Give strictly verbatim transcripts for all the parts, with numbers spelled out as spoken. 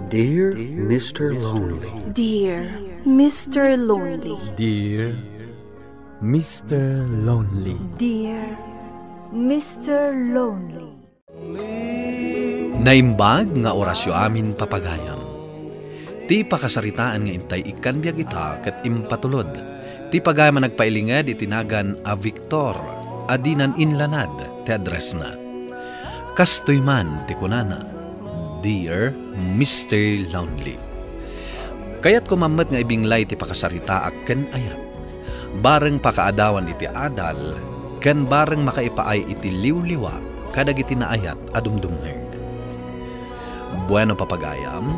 Dear Mister Lonely. Dear Mister Lonely. Dear Mister Lonely. Dear Mister Lonely. Naimbag nga orasyo amin, papagayam. Ti pakasaritaan nga intay ikkan biag ita ket impatulod ti pagayam a nagpailinged iti nagan a Victor a dinan inlanad ti addressna. Kastoy man ti kunana, "Dear Mister Lonely." Kayatko man met nga ibinglay ti pakasaritaak ken ayat. Bareng pakaadawan iti adal, ken bareng makaipaay iti liwliwa kadagiti naayat a dumdumngeg. Bueno, papagayam,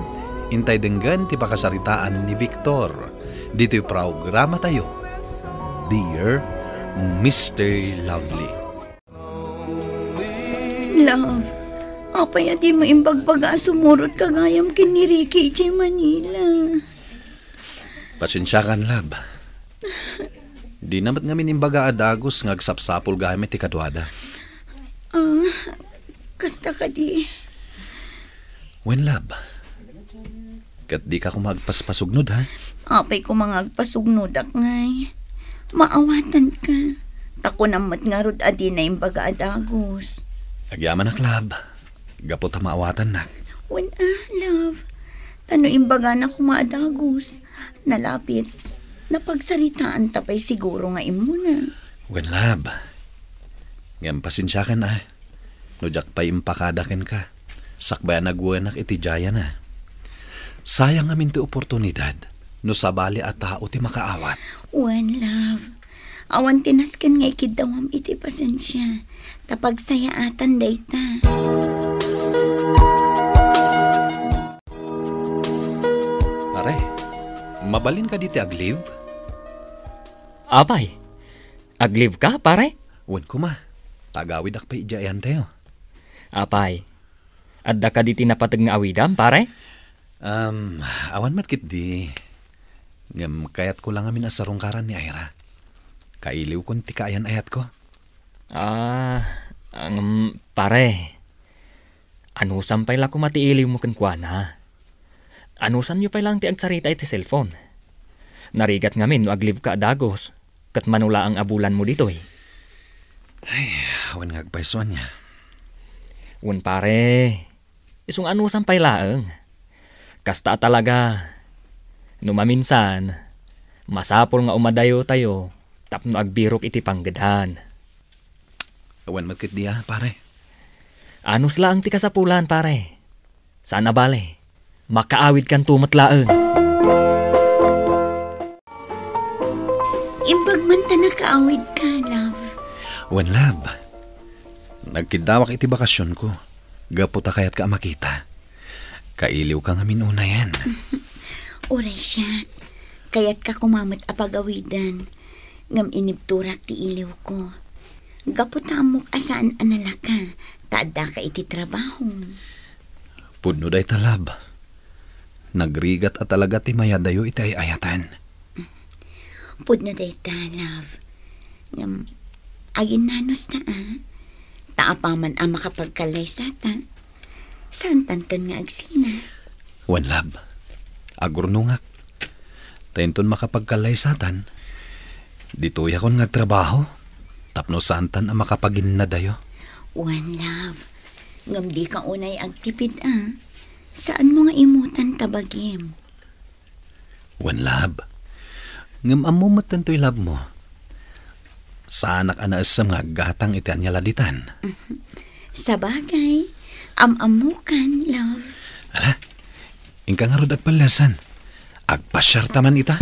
intay denggen ti pakasaritaan ni Victor ditoy programatayo, Dear Mister Lovely. Love, apay a dimo imbagbaga a sumurot ka gayam ken ni Ricky idiay Manila? Pasensiakan, love. Dina met ngamin imbaga a dagus nga agsapsapul gayam iti kaduada. Ah, kasta kadi? Wen, love. Ket dika koma agpaspasugnod, ha? Apay koma nga agpasugnodak ngay? Maawatanka. Ta kunam met ngarud a dina imbaga a dagus. Agyamanak, love. Gapu ta maawatannak. Wen a, love. Ta no imbagana koma a dagus, nalapit, napagsaritaanta pay siguro nga immuna. Wen, love. Ngem pasensiakan a, no diak pay impakada kenka, sakbay a nagwenak iti diayen a. Sayang ngamin ti oportunidad no sabali a tao ti makaawat. Wen, love. Awan ti nasken nga ikiddawam iti pasensia, ta pagsayaatan dayta. Pare, mabalin kadi ti ag-leave? Apay, ag-leave ka, pare? Wen koma, ta agawidak pay idiay ayantayo. Apay, adda kadi ti napateg nga awidam, pare? Um, awan met ketdi. Ngem kayatko la ngamin a sarungkaran ni Ira. Kailiwkon ti kaayan-ayatko. Ah, um, pare. Anusam pay la koma ti iliwmo kenkuana? Anusanyo pay laeng ti agsarita iti cellphone? Narigat ngamin no ag-leave ka a dagus, ket mano laeng a bulanmo ditoy. Ay, awan nga agpayso ania. Wen, pare, isu nga anusam pay laeng. Kasta a talaga, no maminsan, masapul nga umadayotayo tapno agbirok iti panggedan. Awan met ketdi a, pare. Anus laeng ti kasapulan, pare. Saan a bale, makaawidkanto met laeng. Imbag man ta nakaawidka, love. Wen, love. Nagkiddawak iti bakasionko, gapu ta kayatka a makita. Kailiwka ngamin unayen. Uray siak, kayatka koma met a pagawiden, ngem inibturak ti iliwko. Gapu ta ammok a saan a nalaka, ta addaka iti trabaho. Pudno dayta, love. Nagrigat a talaga ti mayadayo iti ay-ayatan. Pudno dayta, love. Ngem, aginnanus ta, a. Ta apaman a makapagkallaysata, saantanton nga agsina. Wen, love. Agurnongak. Ta inton makapagkallaysatan, ditoyakon nga agtrabaho, tapno saantan a makapaginnadayo. Wen, love. Ngem dika unay agtipid, a. Saanmo nga imutan ta bagim. Wen, love. Ngem ammo metten toy love mo. Saanak a naessem nga aggatang iti ania la ditan. Sabagay, am-ammokan, love. Ala, inka ngarud agpallesan. Agpasiarta man ita.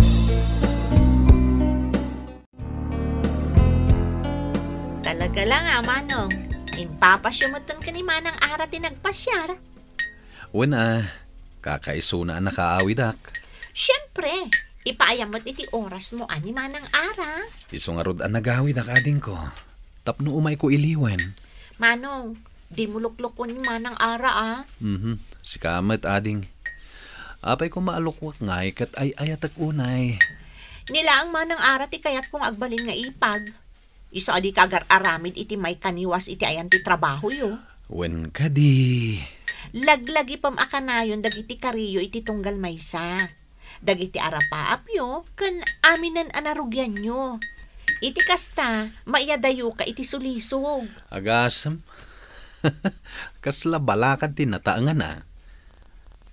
Talaga la nga, Manong. Impapasio metten ken ni Manang Ara ti nagpasiar. Wen a, kakaisuna a nakaawidak. Siempre, ipaayam met iti orasmo a ni Manang Ara. Isu ngarud a nagawidak, adingko, tapno umayko iliwen. Manong, dimo luklukon ni Manang Ara, a. Mhm, sika met, ading. Apay koma a luklukak ngay ket ay-ayatek unay. Ni laeng Manang Ara ti kayatko nga agbalin nga ipag. Isu a dika agar-aramid iti maikaniwas iti ayan ti trabahoyo. Wen kadi. Laglagipem a kanayon dagiti kariyo iti tunggal maysa, dagiti arapaapyo ken aminen a narugianyo. Iti kasta, maiyadayoka iti sulisog. Agasem. Kasla balakad ti nataengan a.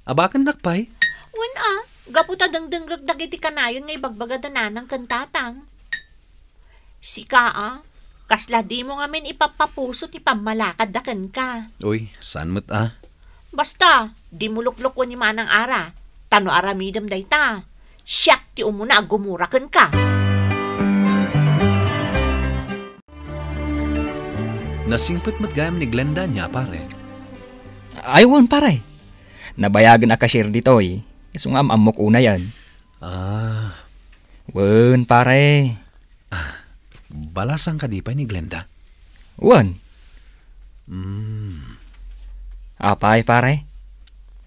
Abakennak pay? Wen a, gapu ta dengdengngek dagiti kanayon nga ibagbaga da nanang ken tatang. Sika a, kasla dimo ngamin ipappapuso ti pammalakadda kenka. Uy, saan met a? Basta, dimo luklukoen ni Manang Ara, ta no aramidem dayta, siak ti umuna a gumura kenka. Nasingpet met gayam ni Glenda nia, pare? Ay, wen, pare. Nabayagen a cashier ditoy, isu nga am-ammok unayen. Ah. Wen, pare. Ah, balasang kadi pay ni Glenda? Wen. Hmm. Apay, pare?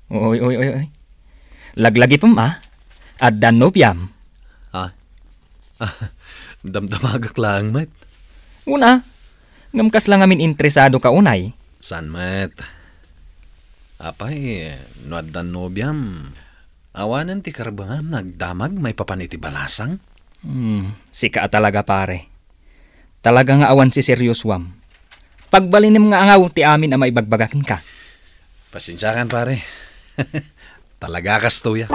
Oy, oy, oy, oy. Laglagipem a? Addan nobiam? Ah. Damdamagak laeng met. Wen a. Ngem kasla ngamin interesadoka unay? Saan met? Apay, no addan nobiam, awanen ti karbengam nga agdamag maipapan iti balasang? Hmm, sika a talaga, pare. Talaga nga awan siseryosoam. Pagbalinem nga angaw ti amin a maibagbaga kenka. Pasensiakan, pare. Talaga kastoy a.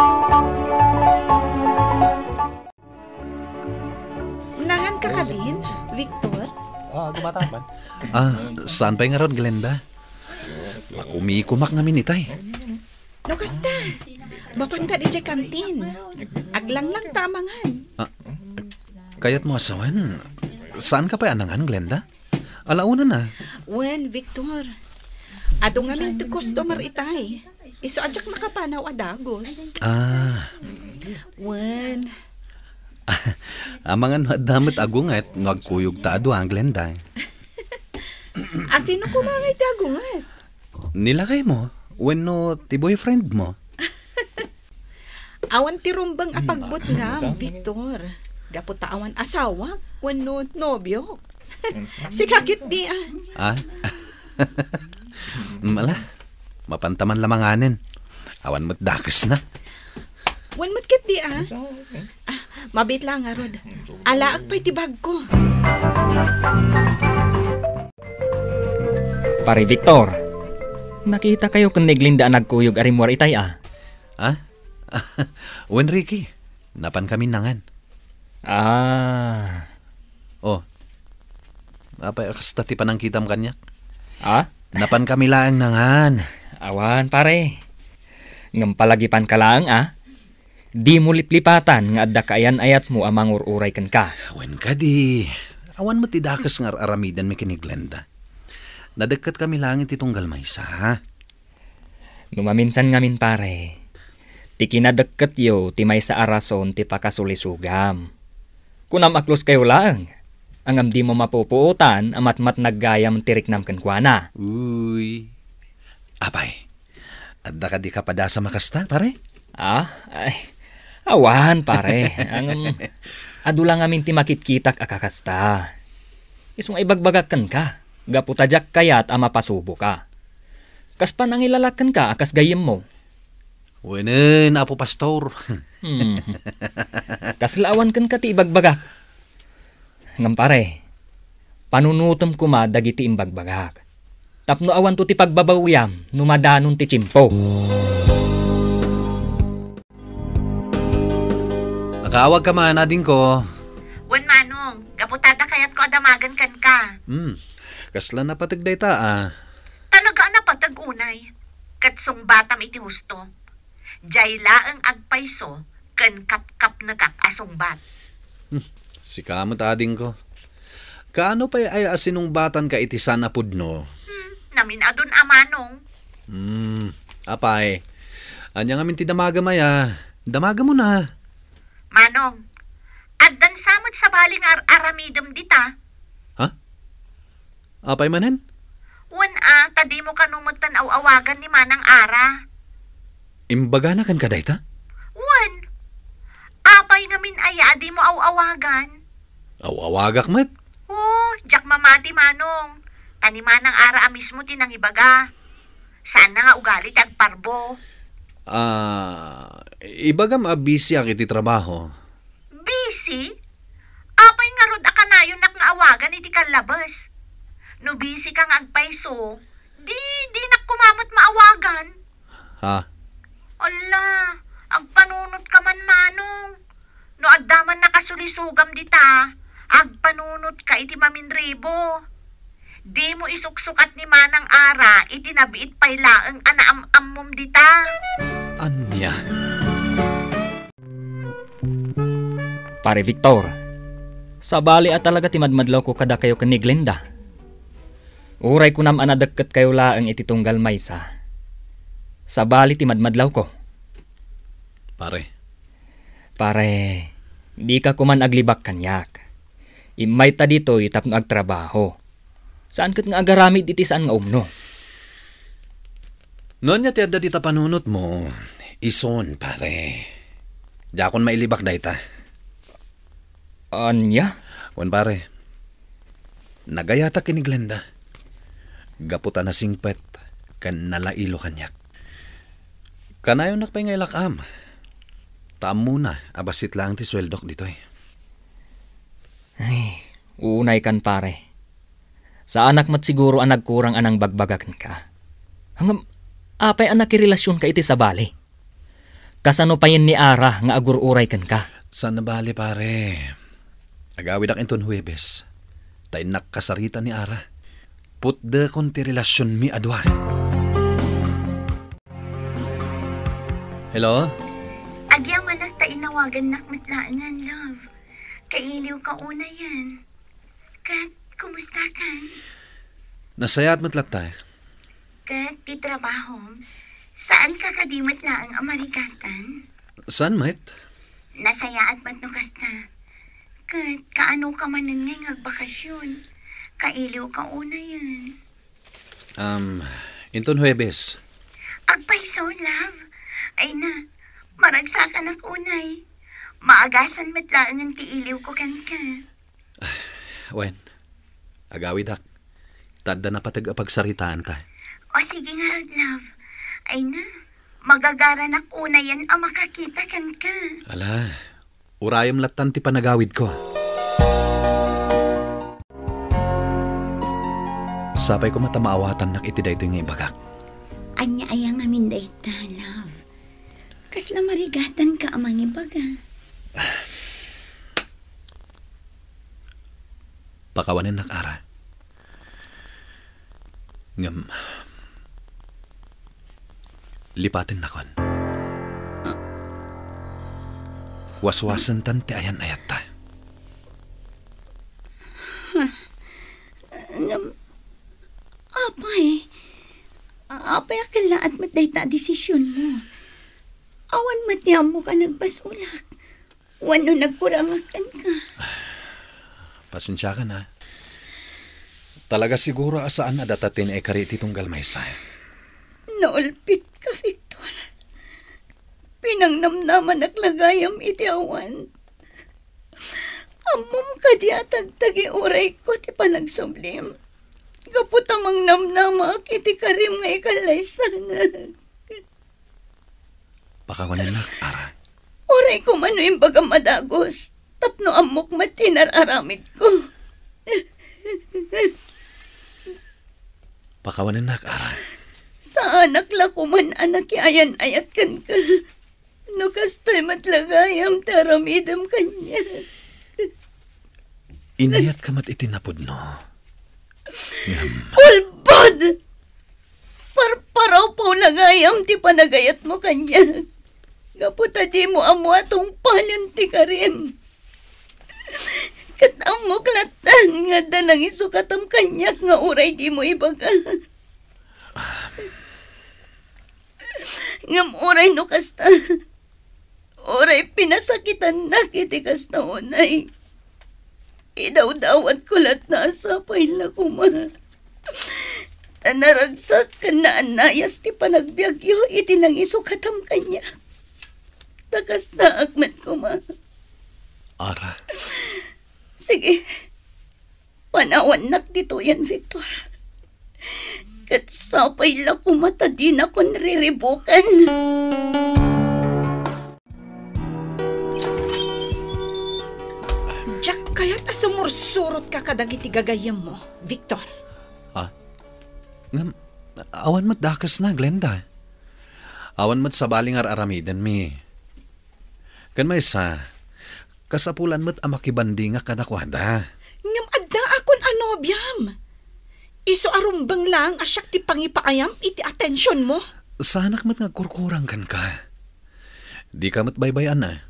Nangan ka kadin, Victor? Ah, gumata man. Ah, saan pay ngarud, Glenda? Makumikumak ngamin itay. No kasta, mapan ka di jay kantin. Aglanglang ta a mangan. Ah, kayat mo a sawen? Saan ka pay a nangan, Glenda? Alauna na. Wen, Victor. Adu ngamin ti customer itay. Isu a diak makapanaw a dagus. Ah. Wen. Amangan no adda met agunget no agkuyog ta a dua, Glenda. Asino koma ngay ti agunget? Ni lakay mo, wenno ti boyfriend mo? Awan ti rumbeng a pagbutngam, Victor. Gapu ta awan asawak wenno nobiok. Sika ketdi a. Ah? Mala, mapanta man la manganen. Awan met dakesna. Wen met ketdi a. Ah, mabit la ngarud. Alaek pay ti bagko. Pare Victor, nakitakayo ken ni Glenda a nagkuyog a rimmuar itay a? Ha? Wen, Ricky, napan kami nangan. Ah. Oh. Apay a kasta ti panangkitam kaniak? Ah? Napan kami laeng nangan. Awan, pare. Ngem palagipan ka laeng a. Dimo liplipatan nga adda kaayan-ayatmo a mangur-uray kenka. Wen kadi, awan met ti dakes nga ar-aramidenmi ken ni Glenda. Nadekket kami laeng iti tunggal maysa. No maminsan ngamin, pare, ti kinadekketyo ti maysa a rason ti pakasulisogam. Kunam a close kayo laeng, ngem dimo mapupuotan a matmatnag gayam ti riknam kenkuana. Uy. Apay, adda kadi kapadasam a kasta, pare? Ah, ay, awan, pare. Ngem, adu la ngamin ti makitkitak a kakasta. Isu nga ibagbagak kenka, gapu ta diak kayat a mapasuboka. Kas panangilalak kenka a kas gayyemmo. Wenen, Apo Pastor. Hmm. Kasla awan kenka ti ibagbagak. Ngem pare, panunotem koma dagiti imbagbagak. Tapno awanto ti pagbabawiam no madanon ti tiempo. Nakaawag ka man, adingko. Wen, Manong, gapu ta adda kayatko a damagen kenka. Hmm, kasla napateg dayta a. Talaga a napateg unay. Ket sungbatam iti husto. Diay laeng agpayso ken kapkapnekak a sungbat. Hmm, sika met, adingko. Kaano pay aya a sinungbatanka iti saan a pudno? Hmm, namin-adun a, Manong. Hmm, apay. Ania ngamin ti damagem aya? Damagemon a. Manong, addan sa met sabali nga ar-aramidem dita. Ha? Apay manen? Wen a, ta dimo kano metten aw-awagan ni Manang Ara. Imbagana kenka dayta? Wen. Apay ngamin aya a dimo aw-awagan? Aw-awagak met. Oh, diak mamati, Manong. Ta ni Manang Ara a mismo ti nangibaga. Saanna nga ugali ti agparbo. Ah, ibagam a busy ak iti trabaho. Busy? Apay ngarud a kanayonak nga awagan iti kallabes? No busy ka nga agpayso, di, dinak koma met maawagan. Ha? Ala, agpanunot ka man, Manong. No adda man nakasulisogam dita, agpanunot ka iti maminribo. Dimo isuksukat ni Manang Ara iti nabiit pay laeng a naam-ammom dita. Ania? Pare Victor, sabali a talaga ti madmadlawko kadakayo ken ni Glenda. Uray kunam a nadekket kayo laeng iti tunggal maysa, sabali ti madmadlawko. Pare. Pare, dika koman aglibak kaniak. Immayta ditoy tapno agtrabaho. Saan ket nga agaramid iti saan nga umno. No ania ti adda dita panunotmo, ison, pare. Diakon mailibak dayta. Ania? Wen, pare. Nagayatak ken ni Glenda. Gapu ta nasingpet ken nalailo kaniak. Kanayonak pay nga ilak-am. Ta ammona a bassit laeng ti sueldok ditoy. Ay, unay kan, pare. Saanak met siguro a nagkurang a nangbagbaga kenka. Ngem, apay a nakirelasionka iti sabali? Kasano payen ni Ara nga agur-uray kenka? Saan a bale, pare. Agawidak inton Huwebes. Ta innak kasarita ni Ara. Putdekon ti relasionmi a dua. Hello? Agyamanak ta inawagannak met laengen, love. Kailiwka unayen. Ket, kumusta kan? Nasayaat met latta. Ket ti trabahom, saanka kadi met laeng a marigatan? Saan met? Nasayaat met no kasta. Ket kaanoka manen ngay nga agbakasyon? Kailiwka unayen. Um, inton Huwebes. Agpayso, love. Ay na, maragsakanak unay. Maagasan met laengen ti iliwko kenka. Wen, agawidak. Ta adda napateg a pagsaritaanta. O sige ngarud, love. Ay na, magagaranak unayen a makakita kenka. Ala, urayem lattan ti panagawidko. Sapay koma ta maawatannak iti daytoy nga ibagak. Ania aya ngamin dayta, love? Kasla marigatanka a mangibaga? Pakawanennak, Ara. Ngem, lipatennakon. Waswasentan ti ayan-ayatta. Ngem, apay, apay a kellaat met dayta a desisionmo? Awan met ti ammok a nagbasolak. Wenno nagkurangak kenka. Pasensiakan, ha. Talaga siguro a saan a data ti naikari iti tunggal maysa. Naulpitka, Victor. Pinangnamnamanak la gayam iti awan. Ammom kadi a tagtagi urayko ti panagsublim? Gapu ta mangnamnamaak iti karim nga ikallaysanak. Pakawanennak, Ara. Uray koma no imbagam a dagus, tapno ammok met ti nar-aramidko. Pakawanennak, Ara. Saanak la koman a nakiayan-ayat kenka. No kastoy met la gayam ti aramidem kaniak. Inayatka met iti napudno. Ngem ulbod! Parparawpaw la gayam ti panagayatmo kaniak. Gapu ta dimo ammo a tungpalen ti karim. Ket ammok latta nga adda nangisukatam kaniak nga uray dimo ibaga. Ngem uray no kasta, uray pinasakitannak iti kasta unay, idawdawatko latta a sapay la koma. Ta naragsak ken naannayas ti panagbiagyo iti nangisukatam kaniak. Ta kastaak met koma. Ara. Sige. Panawannak ditoyen, Victor. Ket sapay la koma ta dinakon riribuken. Diak kayat a sumursurotka kadagiti gagayyemmo, Victor. Ha? Ngem, awan met dakesna, Glenda. Awan met sabali nga ar-aramidenmi. Ken maysa, kasapulan met a makibandingak kadakuada. Ngem addaakon a nobiam. Isu a rumbeng laeng a siak ti pangipaayam iti atensionmo. Saanak met nga agkurkurang kenka. Dika met baybay-an a.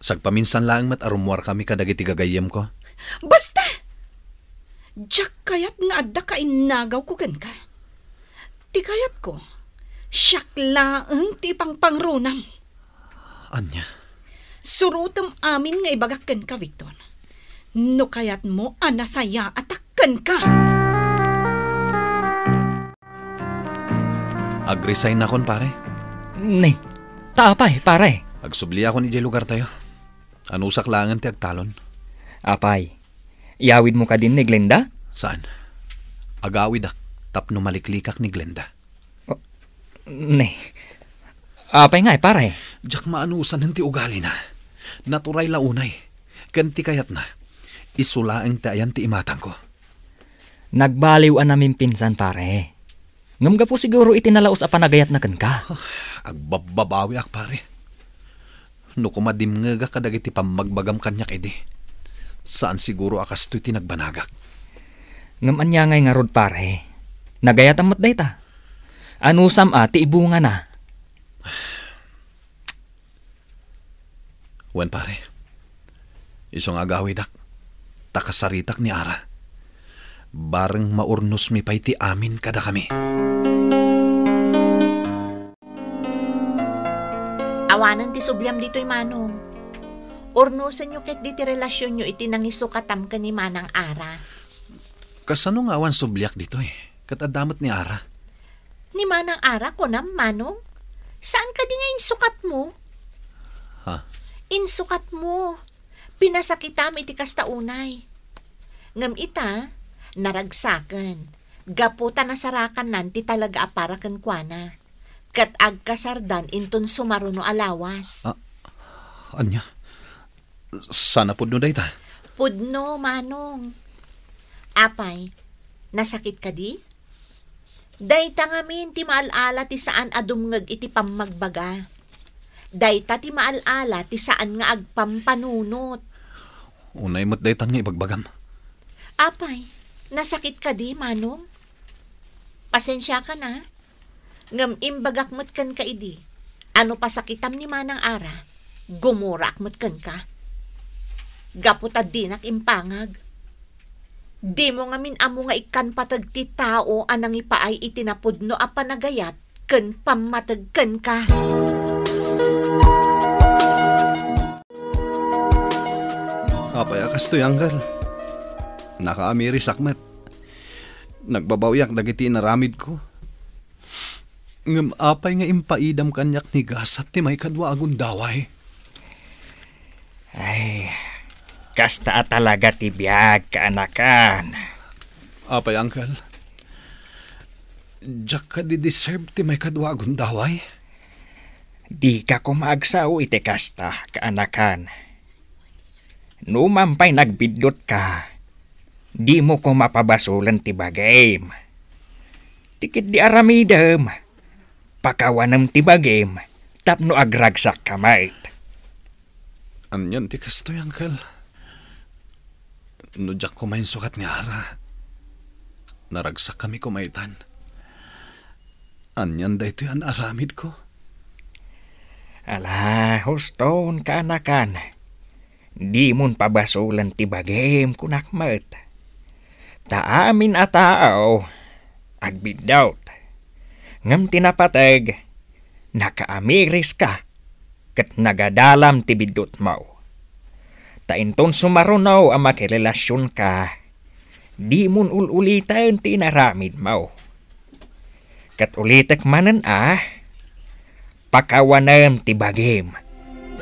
Sagpaminsan laeng met a rummuarkami kadagiti gagayyemko. Basta! Diak kayat nga adda kainnagawko kenka. Ti kayatko, siak laeng ti ipangpangrunam. Ania? Surotem amin nga ibagak kenka, Victor. No kayatmo a nasayaatak kenka. Agresignakon, pare. Ni, ta apay, pare? Agsubliakon idiay lugartayo. Anusak laengen ti agtalon. Apay, iyawidmo kadin ni Glenda? Saan? Agawidak tapno maliklikak ni Glenda. Oh, ni, apay ngay, pare? Diak maanusanen ti ugalina. Naturay la unay. Ken ti kayatna, isu laeng ti ayan ti imatangko. Nagbaliw a namimpinsan, pare. Ngem gapu siguro iti nalaus a panagayatna kenka. Agbabbabawiak, pare. No koma dimngegak kadagiti pammagbagam kaniak idi, saan siguro a kastoy ti nagbanagak. Ngem ania ngay ngarud, pare? Nagayatam met dayta. Anusam a ti ibungana. Wen, pare. Isu nga agawidak, ta kasaritak ni Ara. Bareng maurnosmi pay ti amin kadakami. Awanen ti subliam ditoy, Manong. Urnosenyo ketdi ti relasionyo iti nangisukatam ken ni Manang Ara. Kasano nga awan subliak ditoy? Ket adda met ni Ara. Ni Manang Ara, kunam, Manong? Saan kadi nga insukatmo? Ha? Insukatmo. Pinasakitam iti kasta unay. Ngem ita, naragsaken. Gapu ta nasarakannan ti talaga a para kenkuana. Ket agkasardan inton sumaruno a lawas. Ah, ania? Saan a pudno dayta? Pudno, Manong. Apay, nasakit kadi? Dayta ngamin ti maal-ala ti saan a dumngeg iti pammagbaga. Dayta ti maal-ala ti saan nga agpampanunot. Unay met daytan nga ibagbagam. Apay, nasakit kadi, Manong? Pasensiakan a. Ngem imbagak met kenka idi a no pasakitam ni Manang Ara, gumuraak met kenka. Gapu ta dinak impangag. Dimo ngamin ammo nga ikkan pateg ti tao a nangipaay iti napudno a panagayat ken pammateg kenka. Apay a kastoy, Uncle? Nakaamirisak met. Nagbabawiak dagiti inaramidko. Ngem apay nga impaidam kaniak ni gasat ti maikadua a gundaway? Ay, kasta a talaga ti biag, kaanakan. Apay, Uncle? Diak kadi deserve ti maikadua a gundaway? Dika koma agsao iti kasta, kaanakan. Numan pay nagbiddutka, dimo koma pabasolen ti bagim. Ti ketdi aramidem, pakawanem ti bagim tapno agragsakka met. Anian ti kastoy, Uncle? No diak koma insukat ni Ara, naragsakkami koma itan. Anian daytoy a naaramidko? Ala, huston, kaanakan. Dimon pabasolen ti bagim, kunak met. Ta amin a tao, agbiddut. Ngem ti napateg, nakaamiriska, ket nagadalam ti biddutmo. Ta inton sumaruno a makirelasionka, dimon ul-uliten ti inaramidmo. Ket ulitek manen a, pakawanem ti bagim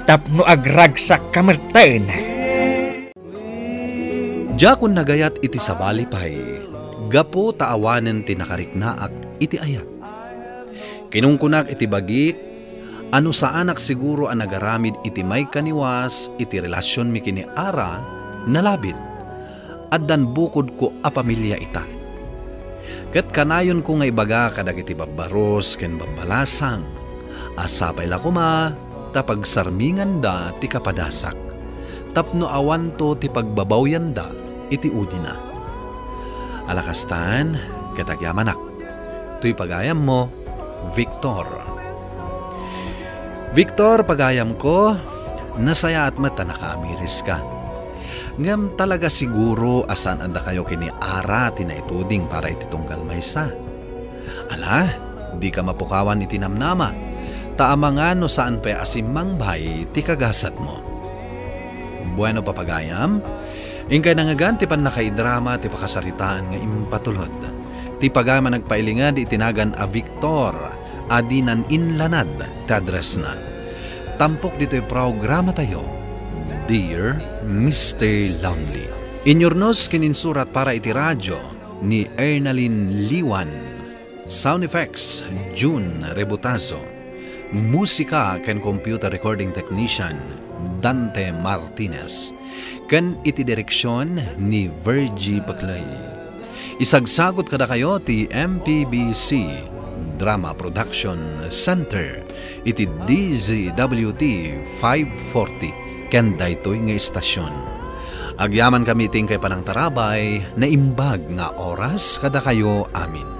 tapno agragsakka metten. Diakon nagayat iti sabali pay, gapu ta awanen ti nakariknaak iti ayat. Kinunkunak iti bagik a no saanak siguro a nagaramid iti maikaniwas iti relasionmi ken ni Ara, nalabit. Addan bukodko a pamilia ita. Ket kanayonko nga ibaga kadagiti babbarus ken babbalasang a sapay la koma ta pagsarminganda ti kapadasak tapno awanto ti pagbabawyanda iti udina. Ala kastan, ket agyamanak. Toy pagayammo, Victor. Victor, pagayamko, nasayaat met ta nakaamiriska. Ngem talaga siguro a saan a dakayo ken ni Ara ti naituding para iti tunggal maysa. Ala, dika mapukawan iti namnama, ta amangan no saan pay a simmangbay ti kagasatmo. Bueno, papagayam, inkay nangngegan ti pannakaidrama ti pakasaritaan nga impatulod. Ti pagayam a nagpailinged iti nagan a Victor a dinan inlanad ti addressna. Tampok ditoy programatayo, Dear Mister Lonely. Inyurnos ken insurat para iti radio ni Ernalyn Liwan. Sound effects, Jun Rebutazo. Musika ken computer recording technician, Dante Martinez. Ken iti direksyon ni Virgie Paclay. Isagsagot kadakayo ti M P B C Drama Production Center iti D Z W T five forty ken daytoy nga istasyon. Agyamankami iti inkay panangtarabay, naimbag nga oras kadakayo amin.